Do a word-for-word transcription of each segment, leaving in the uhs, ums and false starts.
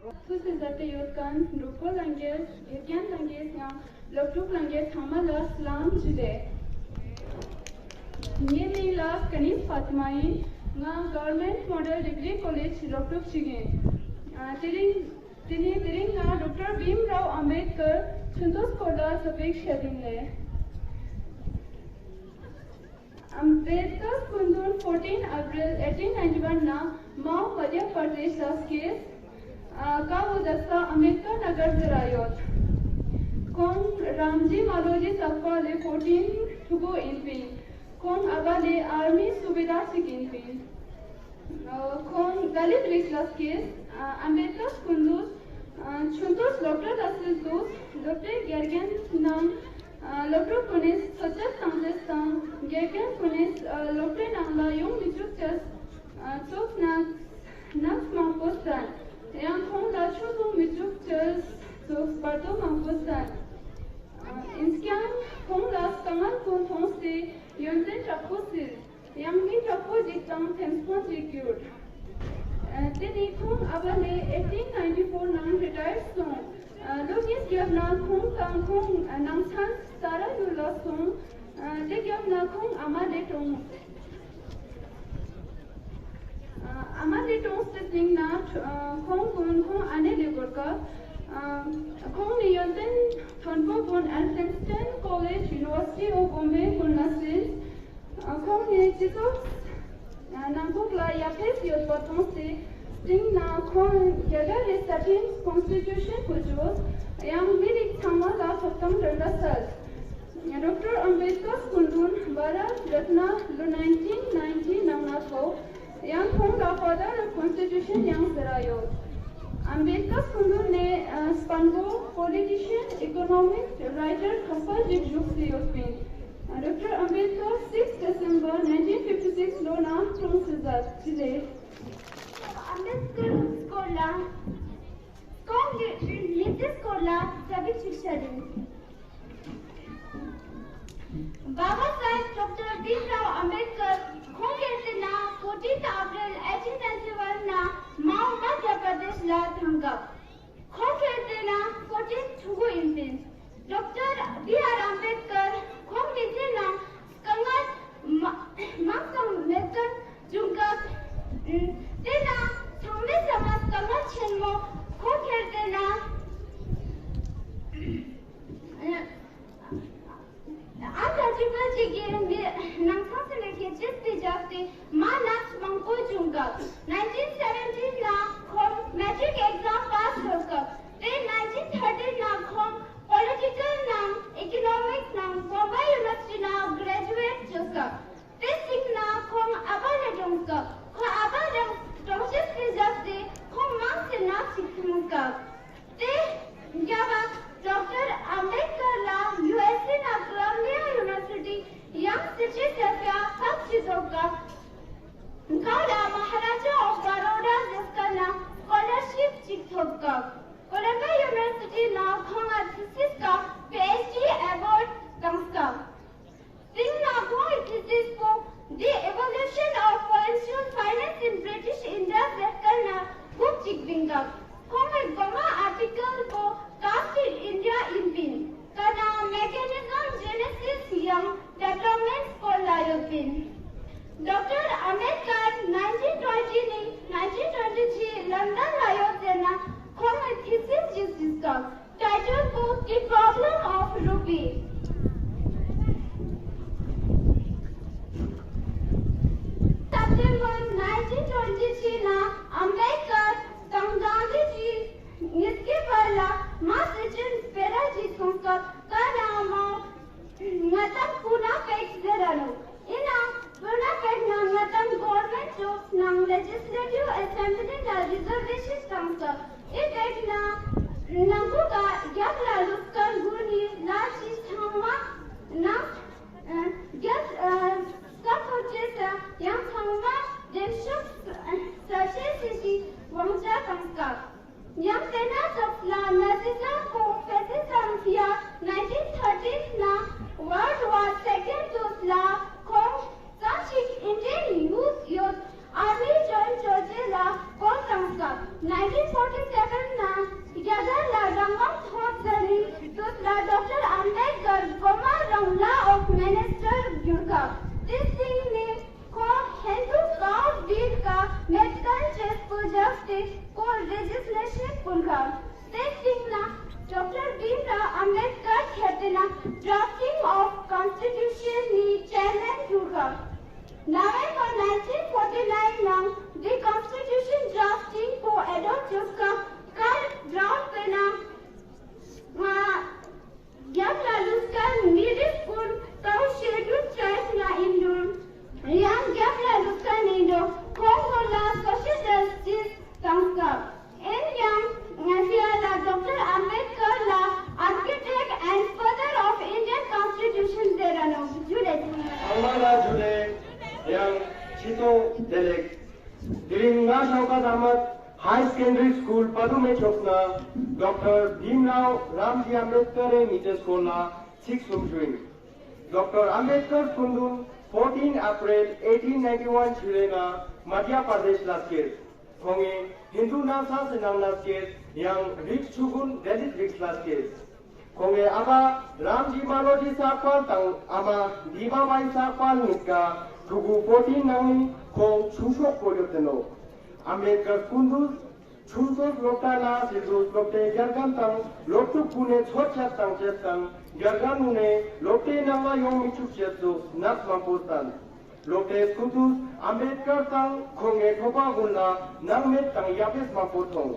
ཐུགས་སུ་མཛད་དེ་ཡོད་མཁན་འགྲོ་མགོན་ལྷན་རྒྱས། དགེ་རྒན་ལྷན་རྒྱས་དང་སློབ་ཕྲུག་ལྷན་རྒྱས་ཚང་མ་ལ་སླར་ཡང་ཇུ་ལེ། ངའི་མིང་ལ་ཀ་ནིས་ཕ་ཏི་མ་ཡིན། ང་Government Model Degree College སློབ་ཕྲུག་ཅིག་ཡིན། ཨ། དེ་རིང་དེ་ནས་དེ་རིང་ང་ཌོག་ཊར་བྷིམ་རའོ་ཨམ་བེད་ཀར་ཆུང་དུས་སྐོར་ལ་ཚོད་དཔེ་བཤད་ཡིན་ལེ། ཨམ་བེད་ཀར་སྐུ་མདུན་fourteen April eighteen ninety one ནང་མའོ་མ་དྷྱ་པར་དེཤ་ལ་སྐྱེས། ཨ། ཀ་བོ་དག་ས་ཨམ་བེད་ཀར་ན་གར་ཟེར་ར་ཡོད། ཁོང་རམ་ཇི་མ་ལོ་ཇི་ཟག་པ་ལས་ཕོར་ཊིན་ཕྲུ་གུ་ཡིན་པིན། ཁོང་ཨ་བ་ལས་ཨར་མི་སུ་བེ་དར་ཞིག་ཡིན་པིན། ཨ། ཁོང་དཱ་ལིད་རིགས་ལ་སྐྱེས། ཨ། ཨམ་བེད་ཀར་སྐུ་མདུན། ཨ། ཆུང་དུས་སློབ་གྲྭ་ལ་སླེབས་དུས་སློབ་གྲྭའི་དགེ་རྒན་རྣམས། ཨ། སློབ་ཕྲུག་ཀུན་ནས་ཚོད་དཔག་བཏང་ཆེད་དང་དགེ་རྒན་ཀུན་ནས། ཨ། སློབ་གྲྭའི་ནང་ལ་ཡོང་མི་བཅུག་ཆེད། ཨ། ཚོགས་གནང་གནང་མང་པོ་བསྟན། ཡང་ཁོང་ལ་ཆུ་འཐུང་མི་བཅུག་ཆེད་ཚོགས་བར་དོ་མང་པོ་བསྟན། ཨ། ཡིན་ཀྱང་ཁོང་ལ་དཀའ་ངལ་ཀུན་མཐོང་སྟེ་ཡོན་ཏན་དྲག་པོ་གཟིགས། ཡང་མི་དྲག་པོ་ཅིག་དང་ཐེམ་སྤོན་ཅིག་གྱུར། ཨ། དེ་ནས་ཁོང་ཨ་བ་ལས་eighteen ninety four ནང་རི་ཊ་ཡར་སོང་། ཨ། ལོ་གཉིས་རྒྱབ་ན་ཁོང་དང་ཁོང་ནང་ཚན་ས་ར་ཡུལ་ལ་སོང་། ཨ། དེ་རྒྱབ་ན་ཁོང་ཨ་མ་ལས་གྲོངས། ཨ། ཨ་མ་ལས་གྲོངས་སའི་སྟེང་ན་ཁོང་ཀུན་ཁོང་ཨ་ནེ་ལས་གོར་ཀ་ཨ། ཁོང་ནི་ཡོན་ཏན་མཐོན་པོ་ཀུན་ཨན་ཕིན་སི་ཊོན་ཀོ་ལེཇ་ཡུ་ནི་ཝར་སི་ཊི་ཨོཕ་བོམ་བེ་ཀུན་ལ་སིལ། ཁོང་ནི་སྤྱི་ཚོགས་ནང་ཁུལ་ལ་ཡར་རྒྱས་ཡོད་པ་མཐོང་སྟེ། སྟེང་ན་ཁོང་རྒྱ་གར་རི་ས་ཊིན་ཀོན་སི་ཊི་ཊུ་ཤན་བཟོས། ཡང་མི་རིགས་ཚང་མ་ལ་ཐོབ་ཐང་རན་པ་སྩལ། ཌོག་ཊར་ཨམ་བེད་ཀར་སྐུ་མདུན་བྷ་ར་ཏ་རཏ་ན་ལོ་nineteen ninety ནང་ན་ཐོབ། ཡང་ཁོང་ལ་Father of Constitution ཡང་ཟེར་ར་ཡོད། ཨམ་བེད་ཀར་སྐུ་མདུན་ནས་དཔོན་པོ་པོ་ལི་ཊི་ཤན་ཨི་ཀོ་ནོ་མིསཊ་རའི་ཊར་མཁས་པ་ཞིག་བཞུགས་སུ་ཡོད་པིན། ཌོག་ཊར་ཨམ་བེད་ཀར་six December nineteen fifty six ལོ་ན་གྲོངས་སུ་གཟིགས་ཅི་ལེ། ཨམ་བེད་ཀར་སྐོར་ལ། ཁོང་གི་མི་ཚེའི་སྐོར་ལ་ཙ་པིག་ཅིག་བཤད་ཡིན། བྷ་བྷ་སཱ་ཧེབ་ཌོག་ཊར་བྷིམ་རའོ་ཨམ་བེད་ཀར་ཁོང་ཡར་རྒྱས་ན་fourteenth April eighteen ninety one ནང་མའོ་མ་དྷྱ་པར་དེཤ་ལ་བཏང་སྐབས། ཁོང་ཡར་རྒྱས་ན་fourteen ཕྲུ་གུ་ཡིན་པིན། ཌོག་ཊར་བྷི་ཨར་ཨམ་བེད་ཀར་ཁོང་མི་ཚེ་ནང་དཀའ་ངལ་མ་མང་ཙམ་མེད་མཁན་བྱུང་སྐབས། དེ་ན་ཚང་མའི་སེམས་ལ་དཀའ་ངལ་ཆེན་མོ། ཁོང་ཡར་རྒྱས་ན། ཨ་ད་ཅི་པ་ཅིག་གི་མི་ནང་ཚང་སེ་ནས་ཁེ་ཅེས་པི་ཇག་སྟེ་མ་ནགས་མང་པོ་བྱུང་སྐབས། nineteen seventeen ལ་ཁོང་matric exam pass བྱུང་སྐབས། དེ་nineteen thirteen ལ་ཁོང་political ནང་economics ནང་Bombay University ནང་graduate བྱུང་སྐབས། དེ་སྟིང་ན་ཁོང་ཨ་ཕ་ལས་གྲོངས་སྐབས། ཁོང་ཨ་ཕ་ལས་གྲོངས་ཤེས་པི་ཇག་སྟེ་ཁོང་མང་སེ་ནགས་ཤིག་ཐོན་སྐབས། དེ་རྒྱབ་པ་ཌོག་ཊར་ཨམ་བེད་ཀར་ལ་ཡུ་ཨེས་ཨེ་ནང་ཀོ་ལམ་བྷི་ཡ་ཡུ་ནི་ཝར་སི་ཊི་ཡང་སི་ཊི་ཟེར་བ་ཕག་ཅིག་ཐོབ་སྐབས། ཁོང་ལ་མ་ཧ་ར་ཇ་ཨོཕ་བྷ་རོ་ཌ་ཟེར་མཁན་ན་སྐོ་ལར་ཤིབ་ཅིག་ཐོབ་སྐབས། ཀོ་ལམ་བྷི་ཡ་ཡུ་ནི་ཝར་སི་ཊི་ནང་ཁོང་ང་ཐི་སིས་ཀ་པི་ཨེཆ་ཌི་ཨེ་ཝོརཌ་བཏང་སྐབས། དེང་ན་ཁོང་གི་ཐི་སིས་པོ་The Evolution of Provincial Finance in British India ཟེར་མཁན་ན་འགོ་ཅིག་བཏིང་སྐབས། ཁོང་གི་དགོང་མོ་ཨར་ཊི་ཀལ་པོ་Caste in India ཡིན་པིན། ཀ་ན་Mechanism, Genesis ཡང་Development སྐོར་ལ་ཡོད་པིན། ཌོག་ཊར་ཨམ་བེད་ཀར་nineteen twenty ནས་nineteen twenty three ལོན་ཌོན་ལ་ཡོད་ཟེར་ན་ཁོང་གི་ཐི་སིས་ཅིག་བྲིས་སྐབས། Title book The Problem of Rupee. September nineteen twenty three ན་ཨམ་བེད་ཀར་དང་གྷན་དྷི་ཇི་གཉིས་ཀའི་བར་ལ་མ་སི་ཅིན་སྤེ་ར་ཇི་སོང་སྐབས། ཀ་ན་མོ་ང་དང་པུ་ན་པེག་ཟེར་ར་ནོ། ཡིན་ནའང་པུ་ན་པེག་ན་ང་དང་Government Jobs ནང་Legislative Assembly ན་Reservation བཏང་སྐབས། ཨི་པེག་ན་ནང་ཁུལ་ག་རྒྱབ་ལ་ལུས་མཁན་དགུ་ནི་ལ་ཅི་ཚང་མ་ནང་རྒྱབ་སྐབས་ཁོ་ཅེས་ཡང་ཚང་མ་འདེམས་ཤོག་ས་ཆེ་སི་ཞིག་དབང་ཆ་བཏང་སྐབས། ཡང་དེ་ན་ཚོགས་ལ་ན་ཟི་ཟམ་ཁོང་ཕེ་སི་ཟམ་ཡ་nineteen thirteen ན་World War Second དུས་ལ་ཁོང་ཙམ་ཞིག་Indian Youth ཡོད་Army join བྱོས་ལ་བསྐོ་བཏང་སྐབས། nineteen forty seven ན་ དེའི་སྟེང་ན་ཌོག་ཊར་བྷིམ་རའོ་ཨམ་བེད་ཀར་ཁྱེར་ཏེ་ན་Drafting of Constitution ནི་ཅེར་མེན་གྱུར་ཁ། November nineteen forty nine ནང་འདི་Constitution Drafting པོ་ཨེ་ཌོབ་བྱེད་ཁ་ཀར་ཌ་རའུཊ་པས་ན་ང་རྒྱབ་ལ་ལུས་མཁན་མི་རིགས་ཀུན་དག་ཤེས་རྒྱུ་བྱས་ན་ཡིན་རུང་། ཡང་རྒྱབ་ལ་ལུས་མཁན་ཡིན་འགྲོ་ཁོང་ཀུན་ལ་སོ་ཤལ་ཇ་སི་ཊིས་དང་སྐབས། ཨིན་ཡང་ང་ཤི་ཡ་ལ་ཌོག་ཊར་ཨམ་བེད་ཀར་ལ་Architect and Father of Indian Constitution ཟེར་ར་ནོ་ཇུ་ལེ། ཚང་མ་ལ་ཇུ་ལེ། ཡང་ཕྱི་ཏོ་བདེ་ལེགས། དེ་རིང་ང་ཤོག་ཁ་དམ་མད་High Secondary School པ་དུ་མེ་ཕྱོགས་ན་ཌོག་ཊར་བྷིམ་རའོ་རམ་ཇི་ཨམ་བེད་ཀར་རེ་མི་ཚེ་སྐོར་ལ་ཚིག་གསུམ་ཞུ་ཡིན། ཌོག་ཊར་ཨམ་བེད་ཀར་སྐུ་མདུན་fourteen April eighteen ninety one ཕྱི་ལོ་ན་མ་དྷྱ་པར་དེཤ་ལ་སྐྱེས། ཁོང་ངི་ཧིན་དུ་ནང་ས་སི་ནང་ན་སྐྱེས། ཡང་རིགས་ཆུ་ཀུན་ཌེ་ལིད་རིགས་ལ་སྐྱེས། ཁོང་ངི་ཨ་ཕ་རམ་ཇི་མ་ལོ་ཇི་སག་པལ་དང་ཨ་མ་དི་མ་བའི་སག་པལ་གཉིས་ཀ་ཕྲུ་གུ་fourteen ནང་ནི་ཁོང་ཆུང་ཤོས་པོ་ཡོད་དེ་ནོ། ཨམ་བེད་ཀར་སྐུ་མདུན་ཆུང་ཤོས་སློབ་གྲྭ་ལ་སླེབས་དུས་སློབ་གྲྭའི་རྒྱལ་ཁམས་དང་སློབ་ཕྲུག་ཀུན་ནས་ཚོད་བྱེད་དང་བྱེད་དང་རྒྱལ་ཁམས་ནུ་ནས་སློབ་གྲྭའི་ནང་ལ་ཡོང་མི་ཆུག་བྱེད་དུ་ནག་མང་པོ་བསྟན། སློབ་གྲྭའི་སྐུ་དུས་ཨམ་བེད་ཀར་དང་ཁོང་ངི་གྲོགས་པ་ཀུན་ལ་སྣང་མེད་དང་ཡ་ཕེས་མང་པོ་མཐོང་།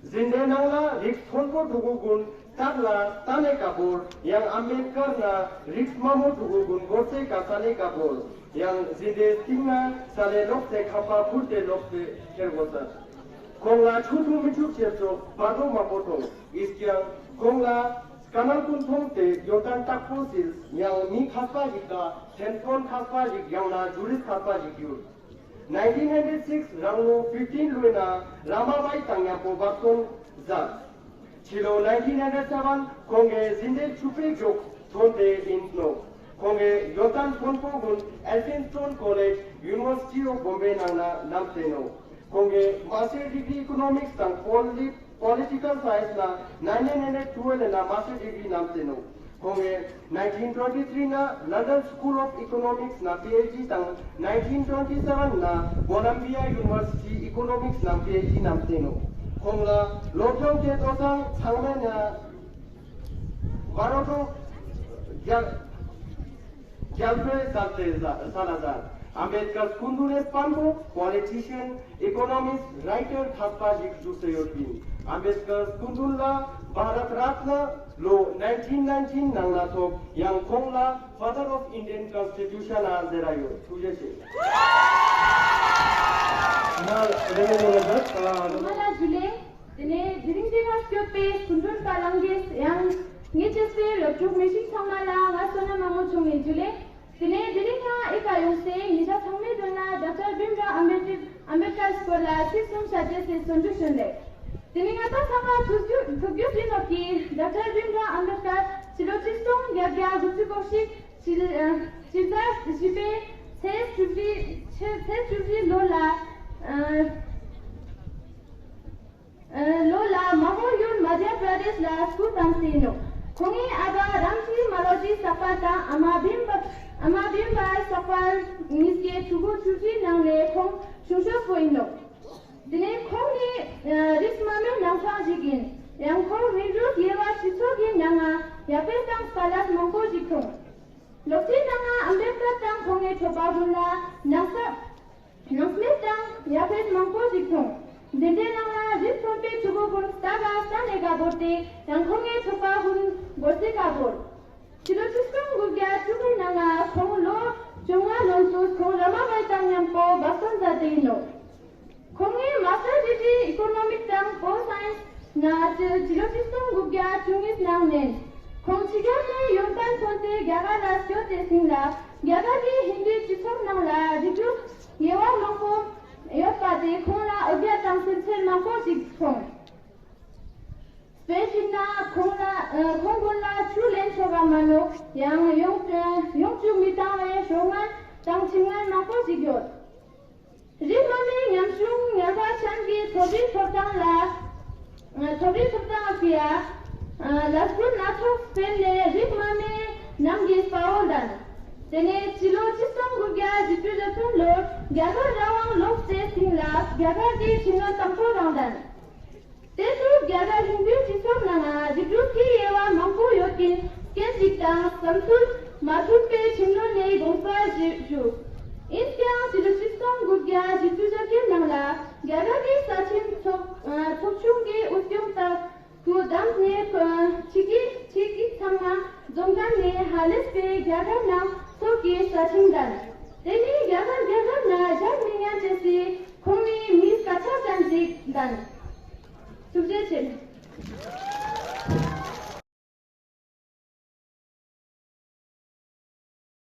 འཛིན་གྲྭའི་ནང་ལ་རིགས་མཐོན་པོ་ཕྲུ་གུ་ཀུན་སྟག་ལ་ལྟ་ནས་དགའ་པོར། ཡང་ཨམ་བེད་ཀར་ན་རིགས་དམའ་མོ་ཕྲུ་གུ་ཀུན་སྒོར་སའི་ཀ་ས་ནས་དགའ་པོར། ཡང་འཛིན་གྲྭའི་སྟེང་ན་ས་ལས་ལོག་སྟེ་ཁ་པར་ཕུར་ཏེ་ལོག་སྟེ་ཁྱེར་དགོས་ས། ཁོང་ལ་ཆུ་ཐུང་མི་ཆུག་ཆེ་ཚོ་བར་དོ་མང་པོ་མཐོང་། ཨིས་ཀྱང་ཁོང་ལ་དཀའ་ངལ་ཀུན་མཐོང་སྟེ་ཡོན་ཏན་དྲག་པོ་སིལ། ཡང་མི་མཁས་པ་ཞིག་དང་སེམས་དཔོན་མཁས་པ་ཞིག་ཡང་ན་ཇུ་རིས་མཁས་པ་ཞིག་གྱུར། Nineteen hundred six རང་ལོ་fifteen ལོའི་ནང་ར་མ་བའི་དང་མཉམ་པོ་བར་སོང་མཛད། ཕྱི་ལོ་nineteen hundred seven ཁོང་གིས་འཛིན་གྲྭའི་ཕྱུག་པའི་མགྱོགས་ཐོན་ཏེ་ཡིན་ནོ། ཁོང་གིས་ཡོན་ཏན་མཐོན་པོ་ཀུན་Elphinstone College University of Bombay ནང་ན་བསྣམས་ཏེ་ནོ། ཁོང་གིས་Master Degree Economics དང་Polit- Political Science ལ་nineteen hundred twelve ལ་Master Degree བསྣམས་ཏེ་ནོ། ཁོང་གིས་nineteen twenty three ན་London School of Economics ན་PhD དང་nineteen twenty seven ན་Columbia University Economics ན་PhD བསྣམས་ཏེ་ནོ། ཁོང་ལ་སློབ་སྦྱོང་དེ་དོ་སང་ཚང་མས་ན་བར་རོ་རྒྱལ་རྒྱལ་པོའི་ས་དེ་ས་ལ་ཟ། ཨམ་བེད་ཀར་སྐུ་མདུན་ནས་དཔང་པོ་Politician Economist Writer མཁས་པ་ཞིག་བཞུགས་སུ་ཡོད་པ་ཡིན། ཨམ་བེད་ཀར་སྐུ་མདུན་ལ་བྷ་རད་རཏ་ན་ལོ་nineteen nineteen ནང་ན་ཐོབ། ཡང་ཁོང་ལ་Father of Indian Constitution ཟེར་ར་ཡོད། ཐུགས་རྗེ་ཆེ། ང་རེ་མོ་ལ་ད་ང་ལ་ཇུ་ལེ། དེ་ནས་དེ་རིང་འདི་ན་སྐྱོད་པའི་སྐུ་མགྲོན་པ་ལང་གེས་ཡང་ངེད་ཅེས་པའི་སློབ་ཕྲུག་མི་ཤིང་ཚང་མ་ལ་ང་བསོད་ནམས་མང་པོ་བྱུང་ནས་ཇུ་ལེ། དེ་ནས་དེ་རིང་ང་ཨི་ཀ་ཡོང་སའི་ཉེ་ཆར་ཚང་མའི་དོན་ལ་ཌོག་ཊར་བྷིམ་རའོ་ཨམ་བེ་ཏི- ཨམ་བེད་ཀར་སྐོར་ལ་ཚིག་གསུམ་བཤད་རྒྱུ་ཟེར་བརྩོན་འགྲུས་བྱོན་ལེ། དེ་ནས་ང་ད་ཚང་མ་ཐུགས་རྒྱུ་ཐུགས་རྒྱུ་ཡིན་ནོ་གི་ཌོག་ཊར་བྷིམ་རའོ་ཨམ་བེད་ཀར་ཕྱི་ལོ་ཆིག་སྟོང་བརྒྱད་བརྒྱ་དགུ་བཅུ་གོ་གཅིག་ཕྱི་ཨ་ཕྱི་ཟླ་བཞི་པའི་ཚེས་བཅུ་བཞི་ཚེས་བཅུ་བཞི་ལོ་ལ་ཨ། ལོ་ལ་མ་ཧོ་ཡུལ་མ་དྷྱ་པྲ་དེཤ་ལ་སྐུ་བལྟམས་ཏེ་ནོ། ཁོང་ངི་ཨ་ཕ་རམ་ཇི་མ་ལོ་ཇི་སག་པལ་དང་ཨ་མ་བིམ་བ- ཨ་མ་བིམ་བའི་སག་པལ་གཉིས་ཀའི་ཕྲུ་གུ་བཅུ་བཞི་ནང་ནས་ཁོང་ཆུང་ཤོས་པོ་ཡིན་ནོ། དེ་ནས་ཁོང་ནི་རིགས་དམའ་མོའི་ནང་ཚང་ཞིག་ཡིན། ཡང་ཁོང་མི་རུས་དབྱེ་བ་སྤྱི་ཚོགས་ཀྱི་ནང་ང་ཡ་ཕེ་དང་དཀའ་ལས་མང་པོ་ཞིག་མཐོང་། སློབ་གྲྭའི་ནང་ང་ཨམ་བེད་ཀར་དང་ཁོང་ངི་གྲོགས་པ་ཀུན་ལ་ནང་ས- ནང་མི་དང་ཡ་ཕེ་མང་པོ་ཞིག་མཐོང་། འཛིན་གྲྭའི་ནང་ལ་རིགས་མཐོན་པོའི་ཕྲུ་གུ་ཀུན་ལྟ་ག་ལྟ་ནས་དགའ་པོ་སྟེ་ཡང་ཁོང་ངི་གྲོགས་པ་ཀུན་དགོད་སྲེད་དགའ་པོ། ཕྱི་ལོ་ཆིག་སྟོང་དགུ་བརྒྱ་བཅུ་དགུའི་ནང་ང་ཁོང་ལོ་བཅོ་ལྔ་ལོན་དུས་ཁོང་ར་མ་བའི་དང་མཉམ་པོ་བག་སྟོན་མཛད་དེ་ཡིན་ནོ། ཁོང་ངི་Master Degree Economics དང་Pol Science ནང་ཕྱི- ཕྱི་ལོ་ཆིག་སྟོང་དགུ་བརྒྱ་བཅུ་གཉིས་ནང་ནས་ཁོང་ཕྱི་རྒྱལ་ནས་ཡོན་ཏན་ཐོན་ཏེ་རྒྱ་གར་ལ་བསྐྱོད་དེ་ཟིན་ལ་རྒྱ་གར་གྱི་ཧིན་དུའི་སྤྱི་ཚོགས་ནང་ལ་རིགས་རུས་དབྱེ་བ་མང་པོ་ཡོད་པ་དེ་ཁོང་ལ་འོ་བརྒྱལ་དང་སེམས་ཚེར་མང་པོ་ཞིག་མཐོང་། དཔེ་བཞིན་ན་ཁོང་ལ- ཁོང་ཀུན་ལ་ཆུ་ལེན་ཆོག་ག་མ་ནོ། ཡང་ཡོང་ཡོང་བཅུག་མི་བཏང་བའི་ཤོག་ངན་དང་ཁྲིམས་ངན་མང་པོ་ཞིག་ཡོད། རིགས་དམའ་མོའི་ཉམ་ཆུང་ངལ་བ་ཅན་གྱི་ཐོབ་རིག་ཐོབ་ཐང་ལ- ཐོབ་རིག་ཐོབ་ཐང་ལ་ཡ་ལས་འགུལ་སྣ་ཚོགས་སྤེལ་ནས་རིགས་དམའ་མོའི་ནང་གི་དཔའ་བོ་ལྡན། དེ་ནས་སྤྱི་ལོ་ཆིག་སྟོང་དགུ་བརྒྱ་བཞི་བཅུ་ཞེ་བདུན་ལོར་རྒྱ་གར་རང་དབང་ལོག་སྟེ་ཟིན་ལ་རྒྱ་གར་གྱི་ཁྲིམས་ལུགས་དང་པོ་རང་ལྡན། དེ་དུས་རྒྱ་གར་ཧིན་རྡུའི་སྤྱི་ཚོགས་ནང་ལ་རིགས་དྲུག་གི་དབྱེ་བ་མང་པོ་ཡོད་ཀྱིན་སྐད་ཡིག་དང་བསམ་ཚུལ་མ་མཐུན་པའི་ཁྲིམས་ལུགས་ནས་དགོངས་པ་ཞུས། ཡིན་ཀྱང་ཕྱི་ལོ་ཆིག་སྟོང་དགུ་བརྒྱ་བཞི་བཅུ་ཞེ་བརྒྱད་ནང་ལ་རྒྱ་གར་གྱི་ས་ཆེན་ཚོགས་ཚོགས་ཆུང་གི་དབུ་སྐྱོང་ལྟར་དུ་བདམས་ནས་ཁོ་ཕྱི་རྒྱལ་ཕྱི་རྒྱལ་ཚང་མ་རྫོང་ཁ་ནས་ཧ་ལས་པའི་རྒྱ་གར་ནང་ཚོགས་ཀྱི་ས་ཆེན་བདམས། དེ་ནི་རྒྱ་གར་རྒྱལ་རབས་ལ་བཞག་མི་ཉན་ཅེས་སི་ཁོང་མི་མི་སྐད་ཆ་ཅན་ཞིག་བདམས། ཐུགས་རྗེ་ཆེ།